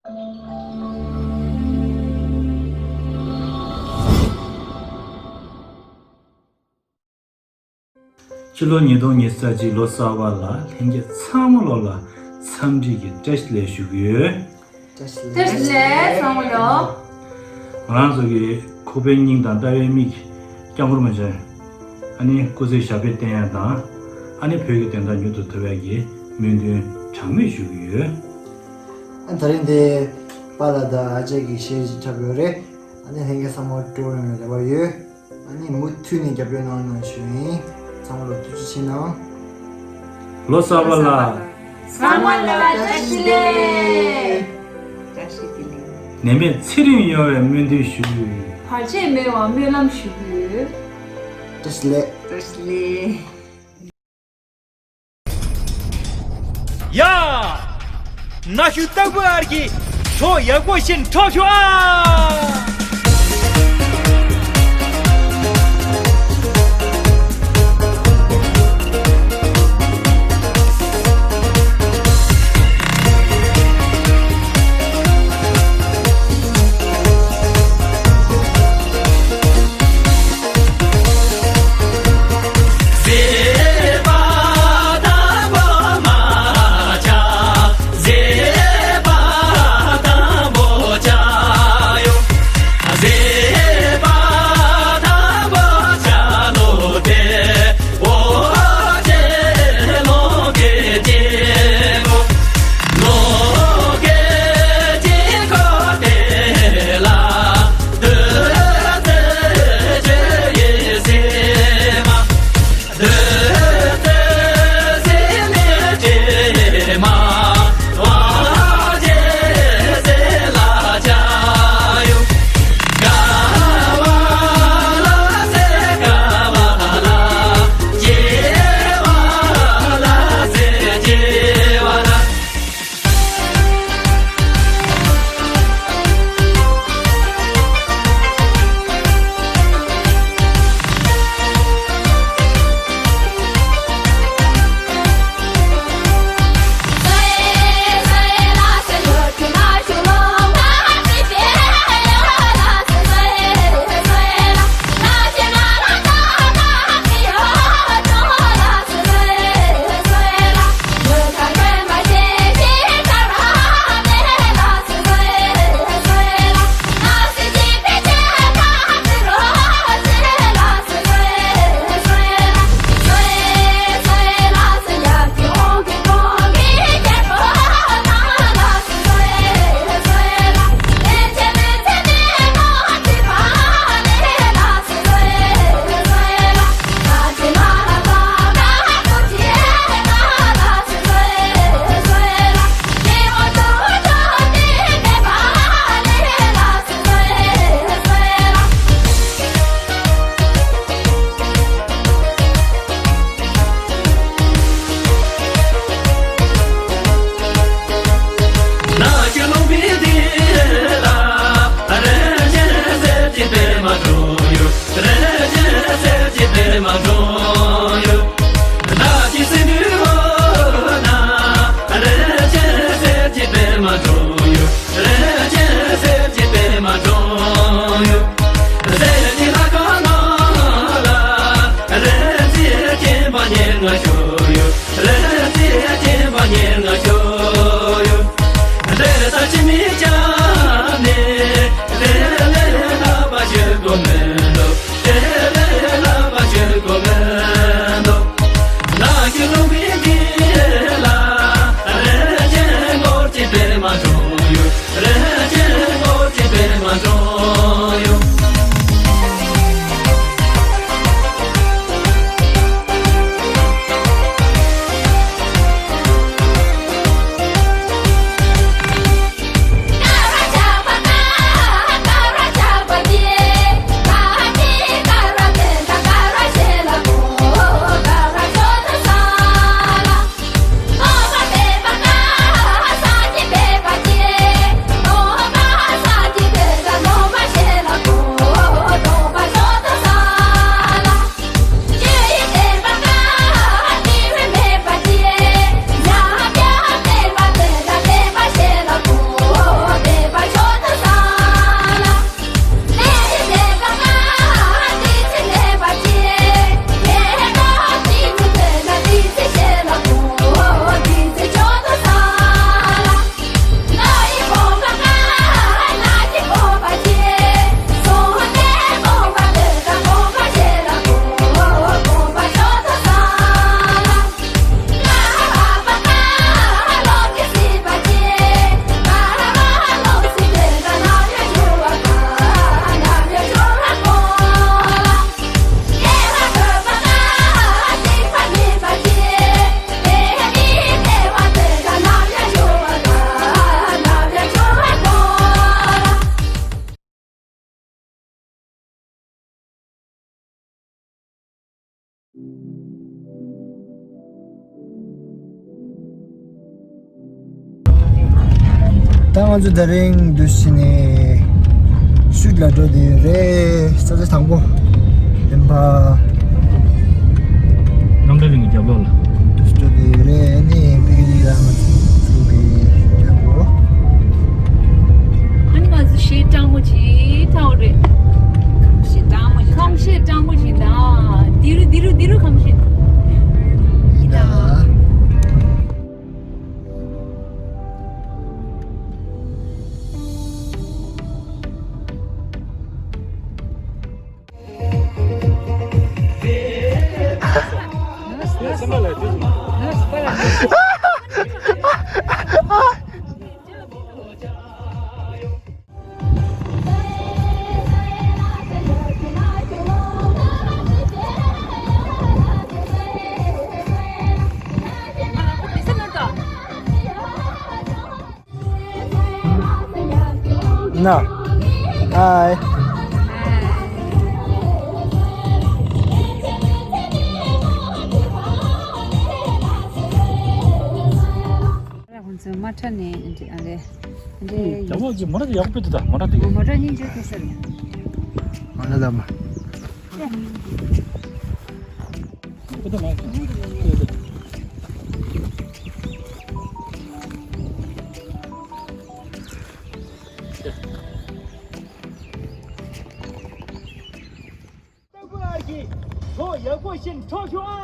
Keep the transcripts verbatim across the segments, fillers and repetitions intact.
ཕྱི་ལོ་ཉིས་སྟོང་ཉི་ཤུ་རྩ་གཅིག་ལོ་གསར་པ་ལ་ལྷན་རྒྱས་ཚང་མ་ལོ་ལ་འཚམས་འདྲི་གི་བཀྲ་ཤིས་བདེ་ལེགས་ཞུ་གི་ཡོད། བཀྲ་ཤིས་བདེ་ལེགས་བཀྲ་ཤིས་བདེ་ལེགས་ཚང་མ་ལོ། ང་རང་ཚོ་གི་ཁོག་པའི་སྙིང་དང་ལྟ་བའི་མིག་སྐྱབས་མགོན་རིན་པོ་ཆེ། ཨ་ནི་སྐུ་ཚེ་ཞབས་པད་བརྟན་ཡག་དང་། ཨ་ནི་བོད་ཀྱི་བདེན་མཐའ་མྱུར་དུ་ཐོབ་ཡག་གི་སྨོན་འདུན་གྲངས་མེད་ཞུ་གི་ཡོད། ཨ་ད་རིང་འདི་པཱ་ལགས་དང་ཨ་ཅག་གིས་གཞས་ཅིག་འཁྲབ་ཡོད་རེད། ཨ་ནི་ལྷན་རྒྱས་ཚང་མ་སྤྲོ་བོ་ཡོང་བའི་རེ་བ་ཡོད། ཨ་ནི་མུ་མཐུད་ནས་རྒྱབ་སྐྱོར་གནང་གནང་ཞུ་ཡིན། ཚང་མ་ལ་ཐུགས་རྗེ་ཆེ་གནང་། ལོ་གསར་པ་ལ། ཚང་མ་ལ་བཀྲ་ཤིས་བདེ་ལེགས། བཀྲ་ཤིས་བདེ་ལེགས། ནད་མེད་ཚེ་རིང་ཡོང་བའི་སྨོན་འདུན་ཞུ། བར་ཆད་མེད་པར་སྨོན་ལམ་ཞུ་གི་ཡོད། བཀྲ་ཤིས་བདེ་ལེགས། བཀྲ་ཤིས་བདེ་ལེགས། ཡ། ན་ཤུ་ཏག་པུ་ཨར་གྱི་ཚོ་ཡག་པོ་ཞིག་འཕྲོག་ཤོག་ཨ། ད་ང་ཚོ་དེ་རིང་འདུག་སེ་ནས་ཤུད་ལ་འགྲོ་དེ་རེད། ས་ཆ་དང་པོ་ཡིན་པ། རྣམ་གྲོལ་གླིང་གི་རྒྱབ་ལོགས་ལ། འདུག་སེ་འགྲོ་དེ་རེད། ཨ་ནི་པི་ཀི་ནིག་ལ་ང་ཚོ་ཚུགས་པའི་རྒྱབ་ལོགས། ཨ་ནི་ང་ཚོ་གཞས་གྲང་མོ་ཅིག་ཐོས་རེད། གཞས་གྲང་མོ་ཅིག་ཁམས་གཞས་གྲང་མོ་ཅིག་དང་། དི་རུ་དི་རུ་དི་རུ་ཁམས་གཞས། ཡིན་ད། ན། ཨའི། ཁོང་ཚོ་མ་ཁྲ་ནས་འདི་ཨ་ལེ། འདི་ཡག་པོ་ཅིག་མ་འདྲ་དེ་ཡག་པོ་སྤེལ་འདུག་ད་མ་འདྲ་དེ། མ་འདྲ་སྙིང་རྗེ་སྐྱེ་ས་རེད། མ་འདྲ་ད་མ། ཁོ་ད་མ། སྟག་པོ་ཨར་གྱིས་གྲོགས་ཡག་པོ་ཞིག་འཕྲོག་ཤོག་ཨ།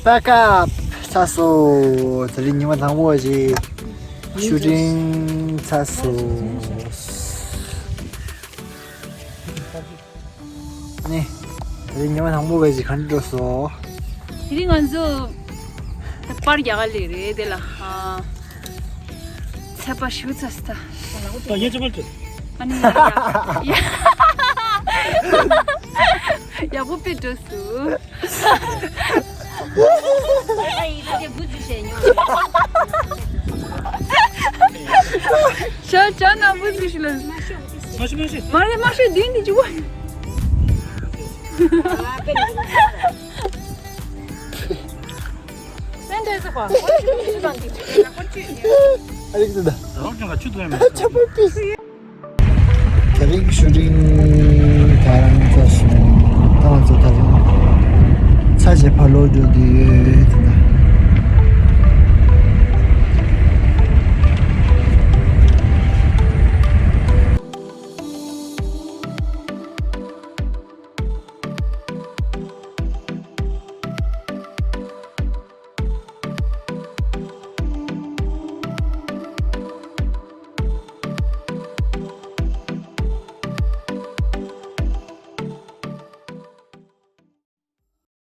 Pack up ཚར་སོང་། དེ་རིང་ཉི་མ་དང་པོ་ཞིག་ཤུ་ཊིང་ཚར་སོང་། ནི། དེ་རིང་ཉི་མ་དང་པོ་ག་ཞིག་ག་འདྲ་འགྲོ་སོང་། དེ་རིང་ང་ཚོ་པར་རྒྱག་ག་སླེབས་རེད་དེ་ལ། ཨ། ཚད་པ་ཞུ་ཚར་སོང་ད། ཨ་ནི་ཡག་པོ་དཔེ་འགྲོ་སོང་། ཤ་ཅག་ན་བུ་ཟིག་ཤི་ལ། མ་ཤི་མ་ཤི། མ་རེད་མ་ཤི་དུས་འདི་ཅི་བ། སེན་ཏྲེ་ཟི་ཧོ། ཨ་རིག་ཏུ་ད། རོགས་ཀྱང་ང་ཆུ་འཐུང་ཡ་མེད། ཆ་པ་པིས། དེ་རིང་ཤུ་ཊིང་ད་རང་ཚོ་སོང་། ད་ང་ཚོ་དེ་རིང་ཚ་ཞེ་ཕ་ལོ་འགྲོ་དུས་ཡོད་དེ་ད།